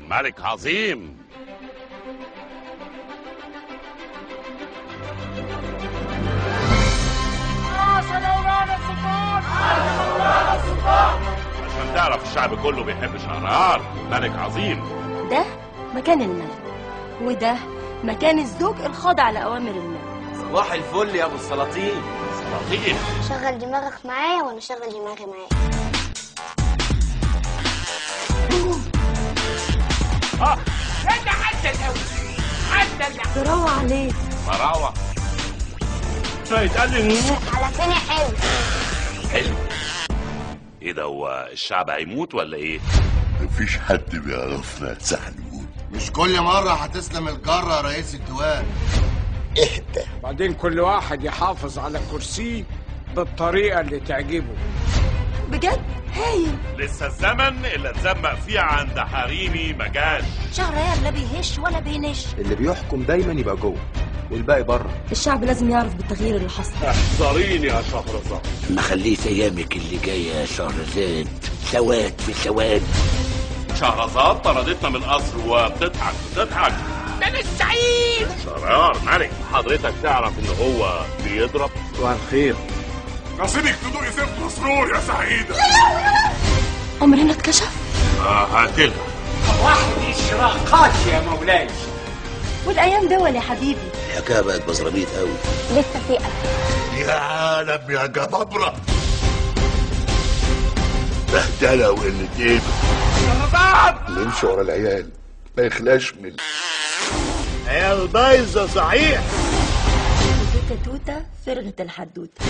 ملك عظيم. عشان تعرف الشعب كله بيحب شهريار، ملك عظيم. ده مكان الملك، وده مكان الزوج الخاضع لأوامر الملك. صباح الفل يا ابو السلاطين. سلاطين. شغل دماغك معايا وانا شغل دماغي معاك. ده عدى الاول، عدى الاول. براوة عليك. براوة. فيتقال لي على فين يا حلو؟ حلو. ايه ده، هو الشعب هيموت ولا ايه؟ مفيش حد بيعرفنا سحلول. مش كل مرة هتسلم الجرة يا رئيس الديوان. اهدى. بعدين كل واحد يحافظ على كرسيه بالطريقة اللي تعجبه. بجد هايل. لسه الزمن اللي اتزمق فيه عند حريمي ما جاش. شهريار لا بيهش ولا بينش. اللي بيحكم دايما يبقى جوه والباقي بره. الشعب لازم يعرف بالتغيير اللي حصل. احذريني يا شهرزاد. ما خليت ايامك اللي جاية يا شهرزاد سواد في سواد. شهرزاد طردتنا من القصر وبتضحك بتضحك. ده انا السعيد. شهريار ملك، حضرتك تعرف ان هو بيضرب. صباح الخير. نصيبك تدوقي سيف مسرور يا سعيدة. عمرنا اتكشف. هقتلها. واحد اشراقات يا مولاي. والايام دول يا حبيبي. الحكاية بقت بزراميط قوي. لسه في أكل. يا عالم يا جبابره، بهدله وقلة قيمة. اللي يمشي ورا العيال ما يخلاش من عيال بايظة صحيح. توته توته فرغه الحدوتة.